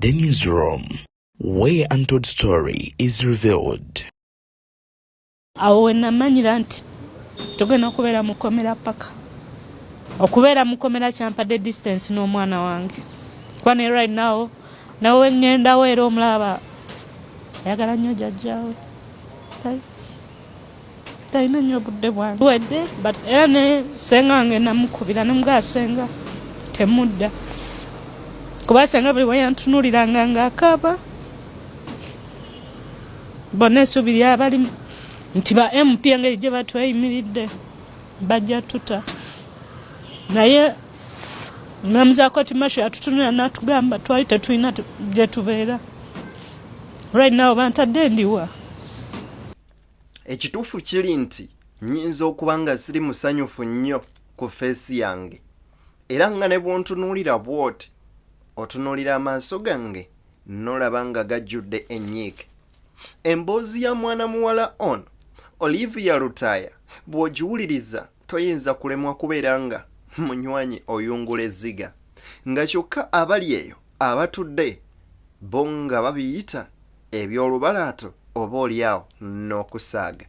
The newsroom, where untold story is revealed. Awo wenamanyira nti tugenda okubeera mukomera paka okubeera mukomera kyampadde distance n'omwana wange, kuba ne right now nawe wengendawo era omulaba ayagala nnyo jajjawe, talina nnyo obudde bwange wedde. But era ne senga wange namukubira nemugaa, "Senga, temudda," kuba senga buli weyantunuliranga ngaakaba. Bonna essuubi lyabali nti ba MP engeri gye batweyimiridde bajja tuta, naye omulamuzi wa court martial yatutunula n'atugamba twali tetulina gye tubeera. Right now bantadde ndiwa. Ekituufu kiri nti nnyinza okuba nga siri musanyufu nnyo ku face yange, era nga ne bw'ontunuulira bw'oti, otunuulira amaaso gange n'olaba nga gajjudde ennyiike. Emboozi ya mwana muwala ono Olivia Lutaaya bw'ogiwuliriza toyinza kulemwa kubeera nga munywanyi oyungula ezziga, nga kyokka abali eyo abatudde bo nga babiyita eby'olubalaato oba oliawo n'okusaaga.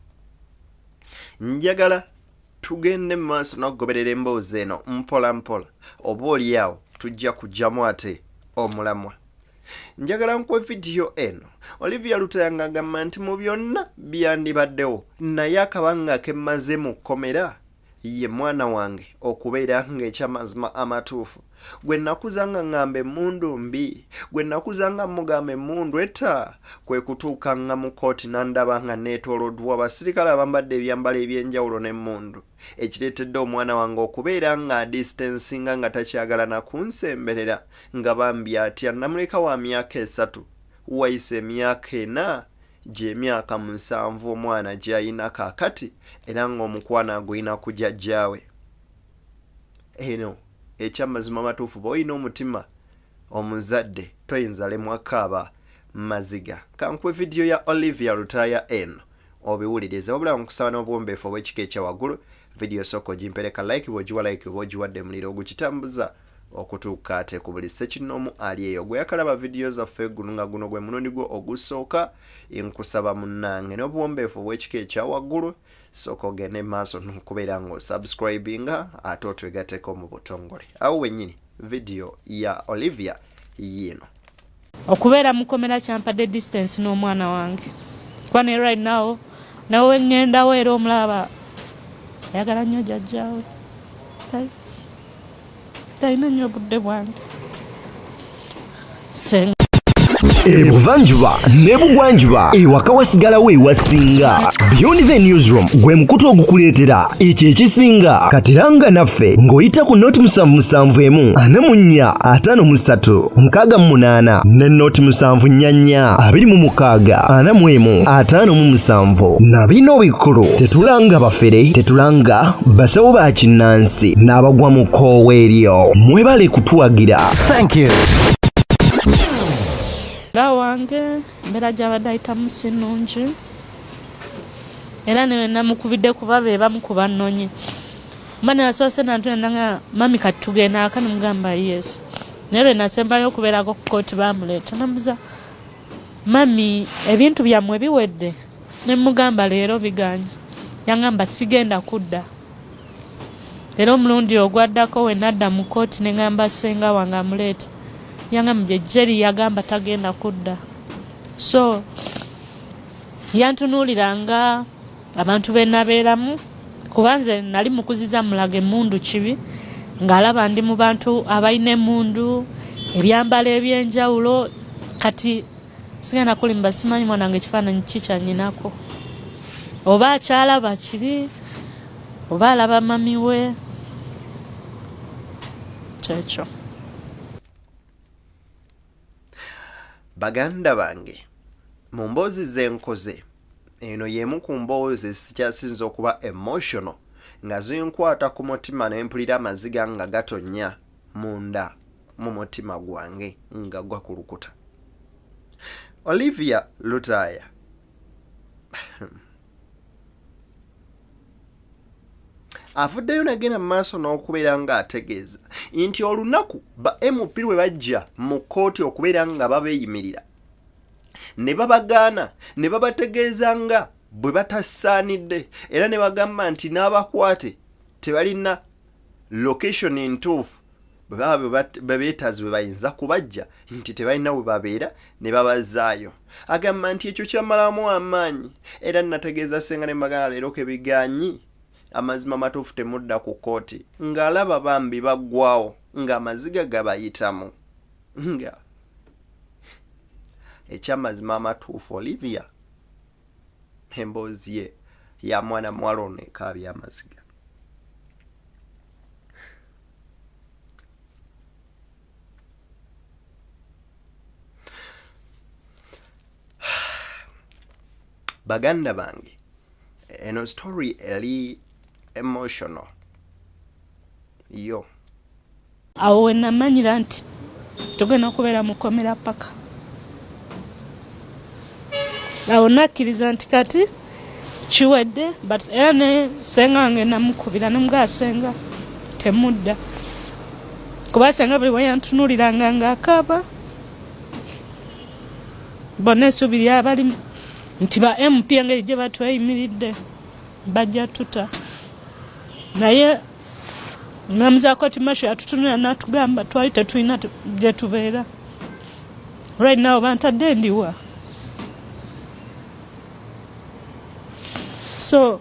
Njagala tugende mu maaso n'okugoberera emboozi eno mpola mpola, oba oliawo tujja kugyamu ate omulamwa. Njagala nkuwe vidiyo eno. Olivia Lutaya ng'agamba nti mu byonna byandibaddewo, naye akabanga kemmaze mu kkomera ye mwana wange okubeera ng'ekyamazima amatuufu gwe nakuza nga ŋŋamba emmundu mbi, gwe nakuza nga mugamba emmundu etta, kwe kutuuka nga mu kooti nandaba nga neetooloddwa abasirikale abambadde ebyambalo eby'enjawulo n'emmundu, ekireetedde omwana wange okubeera nga adistancinga, nga takyagala nakunsemberera, nga bambi atya. Namuleka wa myaka 3, wayise emyaka 4, gy'emyaka 7 omwana gy'ayina kaakati, era ng'omukwano agulina ku jjajjaawe. Eno ekyamazima amatuufu, bw'olina omutima omuzadde toyinza lemwa kaaba maziga. Kankuwe vidiyo ya Olivia Lutaaya eno obiwulirize, wabula nkusaba n'obuwombeefu obw'ekika ekya waggulu, vidiyo sooka ogimpereka like. Bw'ogiwa like oba ogiwadde muliro ogukitambuza okutuuka ate ku buli ssekinnoomu ali eyo gwe yakalaba vidiyo zaffe guno, nga guno gwe mulundi gwo ogusooka. Nkusaba munnange n'obuwombeefu obw'ekika ekya waggulu, sooka ogende maaso n'okubeera ng'osubscribinga ate otwegatteko mu butongole. Awo wennyini vidiyo ya Olivia yiino. Okubeera mukomera kyampadde distance n'omwana wange, kuba ne right now nawe wengendawo era omulaba ayagala nnyo jjajjaawe, talina nnyo obudde bwange. Senga Ebuvanjuba n'ebugwanjuba, ewaka wasigalawo ewasinga. Beyond the Newsroom gwe mukutu ogukuleetera ekyo ekisinga. Katiranga naffe ng'oyita ku 077 44 53 68 ne 074 26 41 57. Na bino bikulu: tetulanga bafere, tetulanga basawo ba kinnansi n'abagwa mu kkoowa eryo. Mwebale kutuwagira. Thank you. Nga wange embeera gy'abadde ayitamu si nnungi, era ne namukubidde kuba be bamu ku bannonye mba nasoose nantuna nga, "Mami, kati tugenda aka?" Nemugamba, "Yes." Naye lwe nasembayo okubeerako ku kooti bamuleeta, namuza, "Mami, ebintu byammwe biwedde?" Nemugamba, "Leero biganye." Yangamba, "Sigenda kudda." Era omulundi ogwaddako we nadda mu kooti neŋŋamba ssenga wange amuleeta, yangamba gye Jerry yagamba tagenda kudda. So yantunuulira nga abantu be nabeeramu, kuba nze nali mukuziza mulaga emmundu kibi, ng'alaba ndi mu bantu abalina emmundu, ebyambalo ebyenjawulo. Kati sigenda kulimba, simanyi mwana wange ekifaananyi ki kyanyinako, oba akyalaba kiri, oba alaba mami we kyekyo. Baganda bange, mu mboozi zenkoze, eno y'emu ku mboozi ezikyasinze okuba emotional, nga zinkwata ku mutima ne mpulira amaziga nga gatonnya munda mu mutima gwange nga gakulukuta. Olivia Lutaaya avuddeyo nagenda mu maaso n'okubeera ng'ategeeza nti olunaku ba MP lwe bajja mu kkooti okubeera nga babeeyimirira ne babagaana ne babategeeza nga bwe batasaanidde era ne bagamba nti n'abakwate tebalina location ntuufu bwe baba bebeetaazi bwe bayinza kubajja nti tebalina we babeera ne babazaayo. Agamba nti ekyo kyamalamu amaanyi era nategeeza ssenga ne mbagamba leero kebigaanyi amazima matuufu temudda ku kkooti ng'alaba bambi baggwawo ng'amaziga gabayitamu nga ekyamazima amatuufu Olivia emboozi ye ya mwana muwala ono ekaabya amaziga. Baganda bange, eno story eri emotional yo. Awo we namanyira nti tugenda kubeera mu kkomera paka awo nakkiriza nti kati kiwedde, but era ne senga wange namukubira nemugaa senga temudda, kuba senga buli weyantunuliranga ng'akaaba bonna essuubi lyabali nti ba MP engeri gye batweyimiridde bajja tuta, naye omulamuzi wa kooti masho yatutunula n'atugamba twali tetulina gye tubeera. Right now bantadde ndiwa, so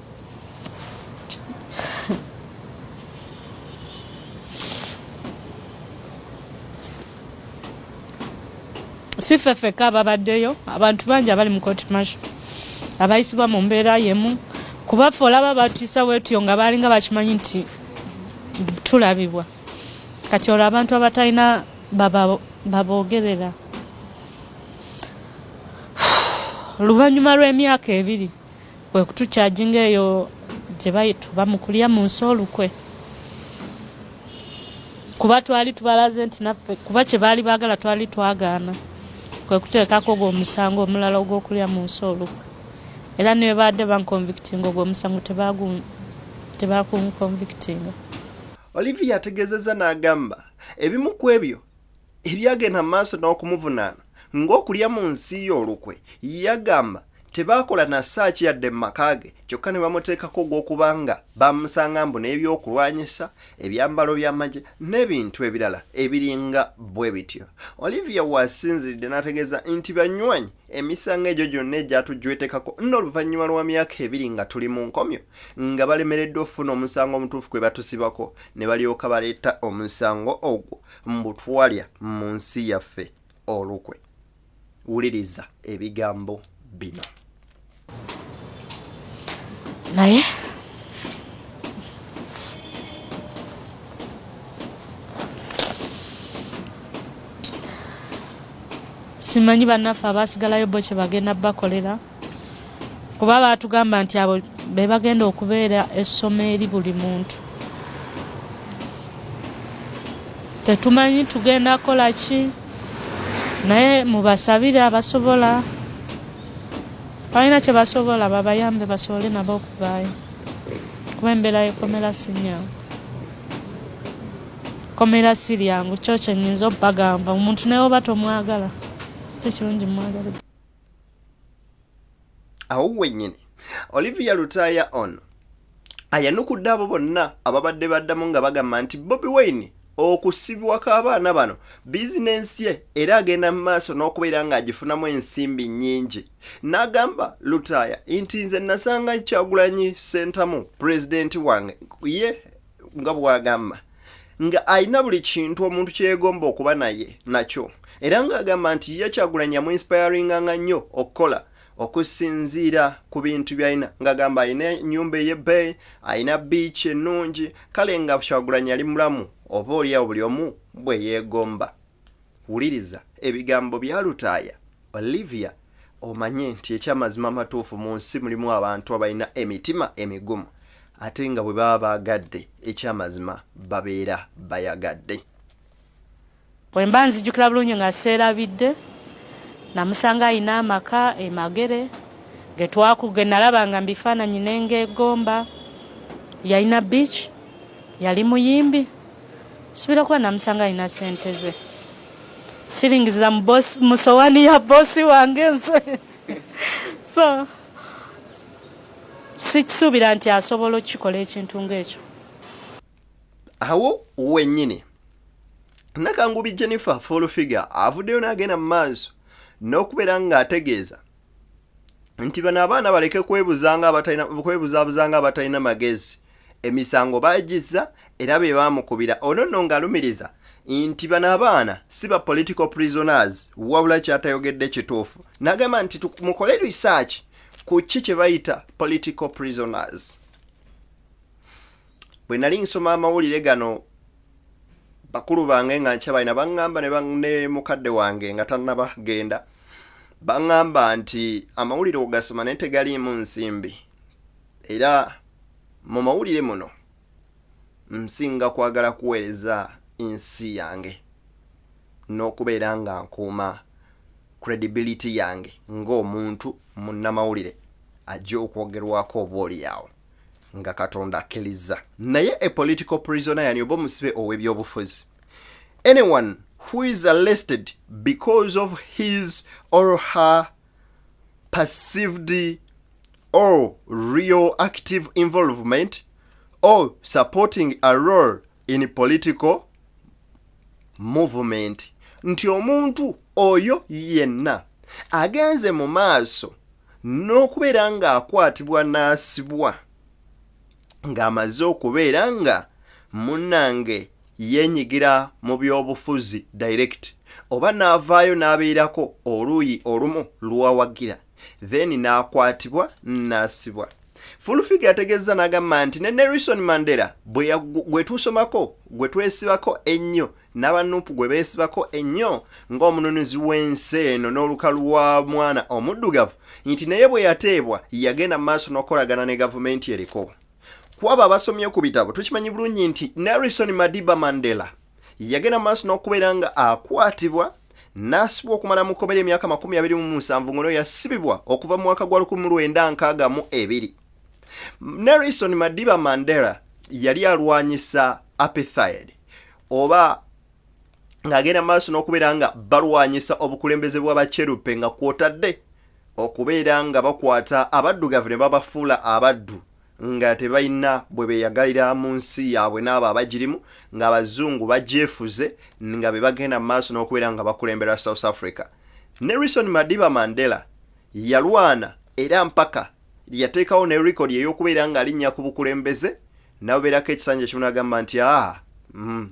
si ffe ffekka ababaddeyo, abantu bangi abali mu court martial abayisibwa mu mbeera yemu, kuba ffe olaba batuyisa bwetyo nga baalinga bakimanyi nti tulabibwa. Kati olwo abantu abatalina baboogerera. Oluvannyuma lw'emyaka ebiri kwe kutukyajinga eyo gye bayita bamukulya mu nsi olukwe, kuba twali tubalaze nti naffe kuba kye baali baagala twali twagaana, kwe kuteekako ogwo omusango omulala ogw'okulya mu nsi olukwe. Era ne baadde bankonvictinga ogwo omusango tebakunkonvictinga. Olivia ategeezezza n'agamba ebimu ku ebyo ebyagenda mu maaso n'okumuvunaana ng'okulya mu nsi ye olukwe, yagamba tebaakola na saaki yadde mu maka ge kyokka ne bamuteekako ogw'okuba nga bamusanga mbu n'ebyokulwanyisa, ebyambalo by'amagye n'ebintu ebirala ebiringa bwe bityo. Olivia w'asinziridde n'ategeeza nti banywanyi emisango egyo gyonna egyatujwetekako n'oluvannyuma lwa myaka ebiri nga tuli mu nkomyo nga balemereddwa okufuna omusango omutuufu kwe batusibako ne balyoka baleeta omusango ogwo mbu twalya mu nsi yaffe olukwe. Wuliriza ebigambo bino. Naye simanyi bannaffe abaasigalayo bo kye bagenda bakolera, kuba baatugamba nti abo be bagenda okubeera essomo eri buli muntu. Tetumanyi tugenda kukola ki, naye mubasabire abasobola, balina kye basobola babayambe basobole nabo okuvaayo, kuba embeera y'ekkomera si nnyangu. Kkomera si lyangu, kyo kye nnyinza okubagamba. Omuntu naye oba tomwagala, si kirungi mwagala. Awo wennyini Olivia Lutaaya ono ayanukudde abo bonna ababadde baddamu nga bagamba nti Bobi Wine okusibwako abaana bano bizinensi ye era agenda mu maaso n'okubeera ng'agifunamu ensimbi nnyingi. N'agamba Lutaaya nti nze nasanga Kyagulanyi Ssentamu pulezidenti wange ye nga bw'agamba nga alina buli kintu omuntu kyeyegomba okuba naye nakyo, era ng'agamba nti ye Kyagulanyi yamuinspiringanga nnyo okukola okusinziira ku bintu by'alina, ng'agamba alina ennyumba ey'ebbeeyi, alina biiki ennungi, kale nga Kyagulanyi ali mulamu oba oliawo buli omu bwe yeegomba. Wuliriza ebigambo bya Lutaaya Olivia omanye nti ekyamazima amatuufu mu nsi mulimu abantu abalina emitima emigumu ate nga bwe baba baagadde ekyamazima babeera bayagadde. Bwe mba nzijukira bulungi nga seerabidde, namusanga alina amaka e Magere ge nalabanga mu bifaananyi ne ngeegomba. Yalina beach, yali muyimbi. Subira okuba namusanga alina sente ze. Siringiza mu sowani ya bosi wange nze. So sikisuubira nti asobola okukikola ekintu ng'ekyo. Awo wennyini Nakangubi Jennifer Full Figure avuddeyo n'agenda mu maaso n'okubeera ng'ategeeza nti bano abaana baleke kwebuzaabuza nga abatalina magezi. Emisango bagizza era be baamukubira. Ono nno ng'alumiriza nti bano abaana si ba political prisoners, wabula kyatayogedde kituufu. N'agamba nti mukole research ku ki kye bayita political prisoners. Bwe nali nsoma amawulire gano, bakulu bange nga nkyabalina baŋŋamba ne mukadde wange nga tannabagenda, baŋŋamba nti amawulire ogasoma naye tegaliimu nsimbi, era mu mawulire muno nsinga kwagala kuweereza nsi yange n'okubeera nga nkuuma credibility yange ng'omuntu munnamawulire ajja okwogerwako oba oli awo nga Katonda akkiriza. Naye a political prisoner yani oba omusibe ow'ebyobufuzi, anyone who is arrested because of his or her perceived or real active involvement or supporting a role in political movement, nti omuntu oyo yenna agenze mu maaso n'okubeera ng'akwatibwa n'asibwa ng'amaze okubeera nga munnange yeenyigira mu byobufuzi direct, oba n'avaayo n'abeerako oluuyi olumu lwawagira, then n'akwatibwa n'asibwa. Full Figure ategeeza n'agamba nti ne Nelson Mandela gwe tusomako, gwe twesibako ennyo, n'abanuupu gwe beesibako ennyo ng'omununuzi w'ensi eno n'olukalu wa mwana omuddugavu, nti naye bwe yateebwa yagenda mu maaso n'okukolagana ne gavumenti eriko. Ku abo abasomye ku bitabo tukimanyi bulungi nti Nelson Madiba Mandela yagenda mu maaso n'okubeera nga akwatibwa n'asibwa okumala mu kkomera emyaka 27, ngono yasibibwa okuva mu mwaka gwa 1962. Nelson Madiba Mandela yali alwanyisa apartheid, oba ng'agenda mu maaso n'okubeera nga balwanyisa obukulembeze bw'abakyeruppe, nga kwotadde okubeera nga bakwata abaddugavu ne babafuula abaddu nga tebalina bwe beeyagalira mu nsi yaabwe, n'abo abagirimu ng'abazungu bagyefuze, nga be bagenda mu maaso n'okubeera nga bakulembera South Africa. Nelson Madiba Mandela yalwana era mpaka yateekawo ne record ey'okubeera ng'alinnya ku bukulembeze, n'abeerako ekisanja kimu n'agamba nti aa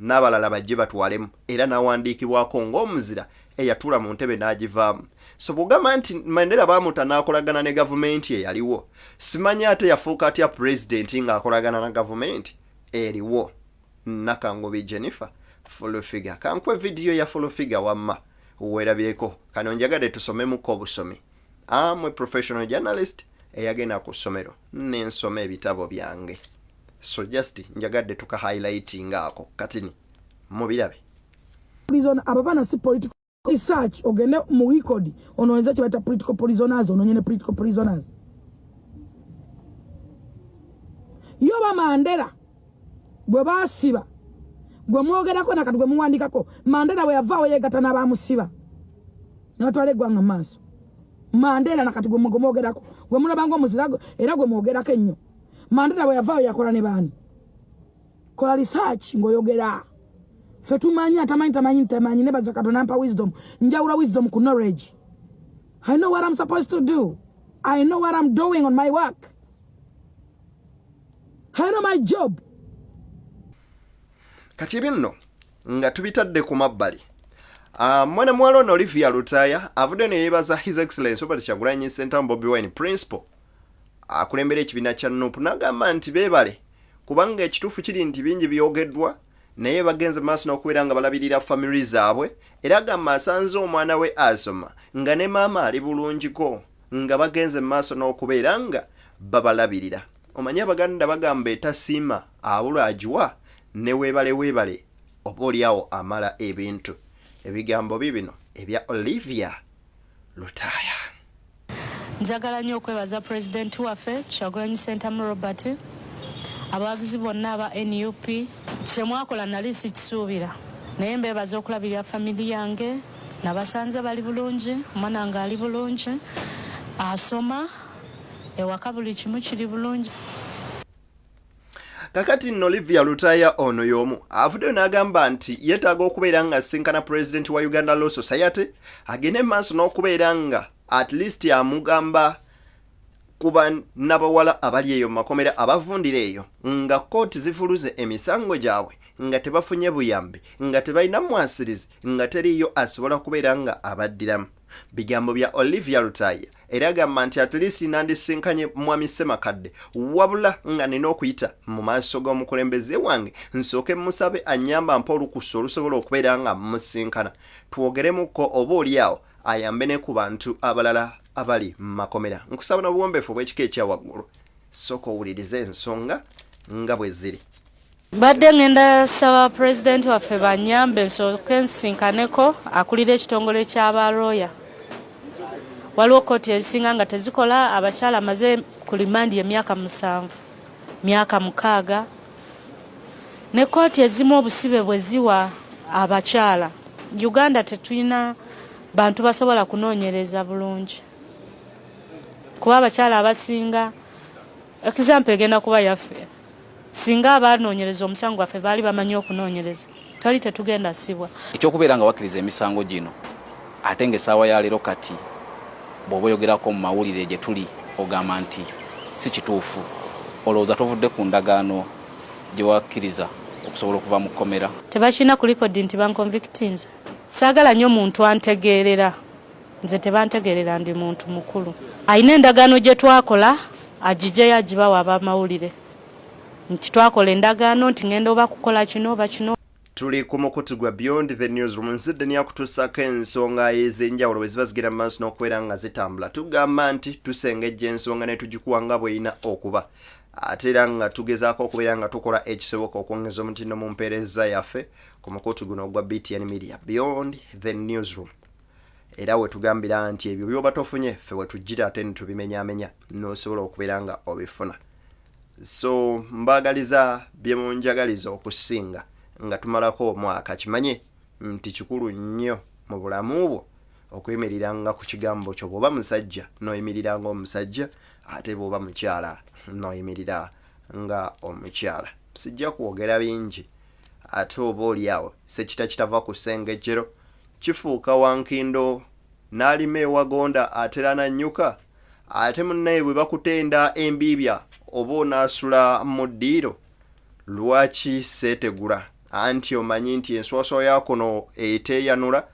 n'abalala bajje batwalemu, era n'awandiikibwako ng'omuzira eyatuula mu ntebe n'agivaamu. So bw'ogamba nti Mandela baamuta n'akolagana ne gavumenti eyaliwo, simanyi ate yafuuka atya pulezidenti ng'akolagana na gavumenti eriwo. Nakangubi Jennifer Full Figure, kankwe vidiyo ya Full Figure wamma weerabyeko kano, njagadde tusomemuko obusomi. Am a professional journalist eyagenda ku ssomero nensoma ebitabo byange, so just njagadde tuka highlighting ako katini mubirabe. Prison abo baana si political research. Ogende mu record onoonyeza kye bayita political prisoners, onoonye ne political prisoners. Yo ba Mandela bwe baasiba, gwe mwogerako nakati, gwe muwandikako, Mandela bwe yavaawo yeegatta n'abamusiba ne batwala eggwanga mu maaso. Mandela nakati gwe mwogerako, gwe mulaba ng'omuzira era gwe mwogerako ennyo, Mandela bwe yavaawo yakola ne baani? Kola research ng'oyogera. Ffe tumanyi, atamanyi tamanyi, tamanyi. Nebaza Katonda mpa wisdom, njawula wisdom ku knowledge. I know what I'm supposed to do. I know what I'm doing on my work. I know my job. Kati ebyo nno nga tubitadde ku mabbali, mwana muwala ono Olivia Lutaaya avudde ne yeebaza His Excellence Robert Kyagulanyi Ssentamu Bobi Wine, principal akulembera ekibiina kya NUP, n'agamba nti beebale kubanga ekituufu kiri nti bingi byogeddwa, naye bagenze maaso n'okubeera nga balabirira family zaabwe. Era agamba asanze omwana we asoma nga ne maama ali bulungiko, nga bagenze maaso n'okubeera nga babalabirira. Omanyi Abaganda bagamba etasiima abula agiwa, ne weebale weebale oba oliawo amala ebintu. Ebigambo bibino ebya Olivia Lutaaya. Njagala nnyo okwebaza pulezidenti waffe Kyagulanyi Ssentamu Robert, abawagizi bonna aba NUP. Kyemwakola nali sikisuubira, naye mbeebaza okulabirira family yange. Nabasanze bali bulungi, omwana wange ali bulungi, asoma ewaka, buli kimu kiri bulungi. Kakati nno Olivia Lutaaya ono y'omu avuddeyo n'agamba nti yeetaaga okubeera nga asinkana pulezidenti wa Uganda Law Society, agende mu maaso n'okubeera nga at least amugamba ku bannabawala abali eyo mu makomera abavundira eyo nga kkooti zivuluze emisango gyabwe, nga tebafunye buyambi, nga tebalina mwasirizi, nga teriiyo asobola kubeera nga abaddiramu. Bigambo bya Olivia Lutaaya. Era agamba nti at least nandisinkanye mwami Ssemakadde, wabula nga nina okuyita mu maaso g'omukulembeze wange, nsooke musabe annyamba mpa olukusa olusobola okubeera nga musinkana, twogeremukko, oba oli awo ayambe ne ku bantu abalala abali mu makomera. Nkusaba n'obuwombeefu obw'ekika ekya waggulu, sooka owulirize ensonga nga bwe ziri. Mbadde ngenda saba pulezidenti waffe banyambe nsooke nsinkaneko akulira ekitongole ky'abalooya. Waliwo kkooti ezisinga nga tezikola, abakyala amaze ku limandi emyaka 7, myaka 6, ne kkooti ezimu obusibe bwe ziwa abakyala. Uganda tetulina bantu basobola kunoonyereza bulungi, kuba abakyala abasinga, example egenda kuba yaffe, singa abanoonyereza omusango gwaffe baali bamanyi okunoonyereza, twali tetugenda sibwa. Ekyokubeera nga wakkiriza emisango gino, ate ng'essaawa ya leero kati bw'oba oyogerako mu mawulire gye tuli ogamba nti si kituufu, olowooza tovudde ku ndagaano gye wakkiriza okusobola okuva mu kkomera? Tebakirina ku record nti banconvictinze. Saagala nnyo muntu antegeerera, nze tebantegeerera, ndi muntu mukulu. Alina endagaano gye twakola agijeyo agibawa abamawulire nti twakola endagaano nti ngenda oba kukola kino oba kino. Tuli ku mukutu gwa Beyond the Newsroom. Nzidde nyakutuusako ensonga ez'enjawulo bwe ziba zigenda mu maaso n'okubeera nga zitambula. Tugamba nti tusengejja ensonga ne tugikuwa nga bw'erina okuba, ate era nga tugezaako okubeera nga tukola ekisoboka okwongeza omutindo mu mpeereza yaffe ku mukutu guno ogwa BTN Media, Beyond the Newsroom. Era we tugambira nti ebyo byoba tofunye, ffe we tujjira ate ne tubimenyaamenya n'osobola okubeera nga obifuna. So mbaagaliza bye munjagaliza okusinga nga tumalako omwaka. Kimanye nti kikulu nnyo mu bulamu bwo okuyimiriranga ku kigambo kyo. Bw'oba musajja n'oyimirira ng'omusajja, ate bw'oba mukyala n'oyimirira nga omukyala. Sijja kwogera bingi, ate oba oli awo sekita kitava ku ssengejjero kifuuka wankindo n'alima ewagonda atera nannyuka. Ate munnaye bwe bakutenda embiibya oba onaasula mu ddiiro, lwaki seetegula? Anti omanyi nti enswaswa ya kuno eteeyanula,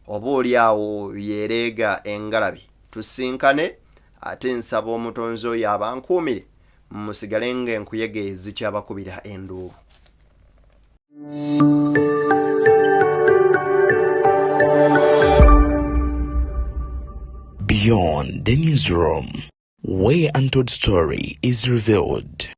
oba oli awo yeereega engalabi. Tusinkane ate, nsaba omutonzi oyo abankuumire, musigale ng'enkuyege zikyabakubira enduulu. Beyond the Newsroom, where untold story is revealed.